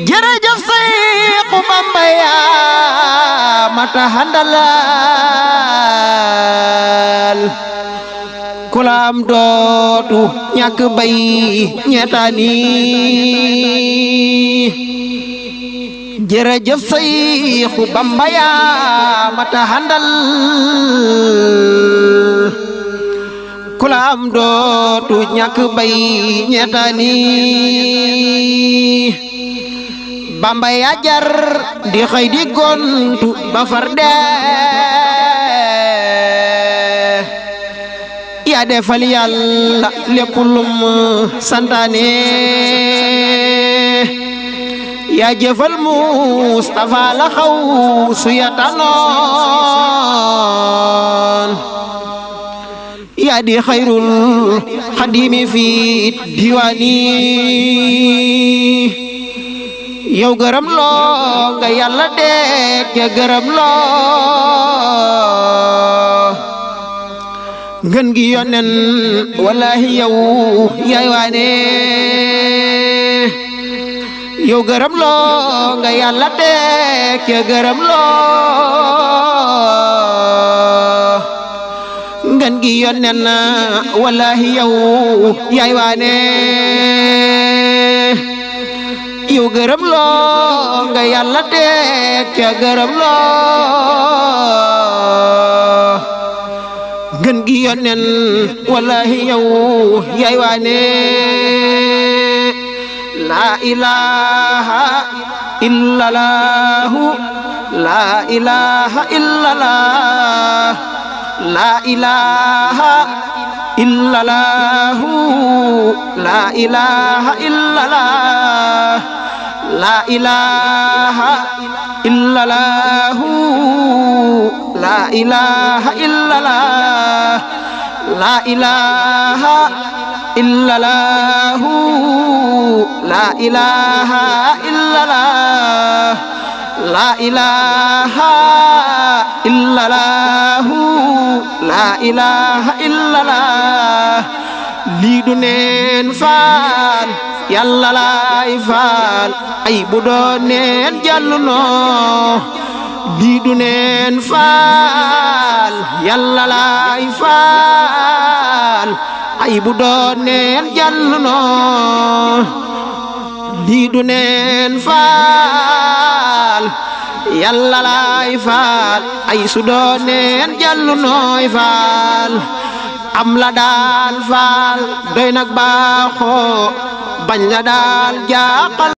jërëjëf Seexu Bamba yaa mata handalal ku la am dootu ñàkk bay ñeetaani jërëjëf Seexu Bamba yaa mata handal ku la am dootu ñàkk bay ñeetaani Bamba yaa jar di xëy di gontu ba far dee yaa defal Yàlla lépp lum santaane yaa jëfal Mustafa la xaw su yatanoon yaa di xayrul xadimi fi diwaani yow gërëm loo nga Yàlla dee ke gërëm loo ngën gi yonen wallahi yow yaay waane yow gërëm loo nga Yàlla dee ke gërëm loo ngën gi yonen wallahi yow yaay waane yow gërëm loo nga Yàlla dee ke gërëm loo ngën gi yonen wallahi yow yaay waane la ilaha illallah la ilaha illallah la ilaha illallah la ilaha illallah la ilaha illallah la ilaha illallah la ilaha illallah la ilaha illallah la ilaha illallah la ilaha illallah lii du neen faal Yàlla laay faal ay bu doon neen jàllu noo lii du neen faal Yàlla laay faal ay bu doon neen jàllu noo lii du neen faal Yàlla laay faal ay su doon neen jàllu nooy faal am la daal faal doy nag baaxoo bañ la daal jaaxal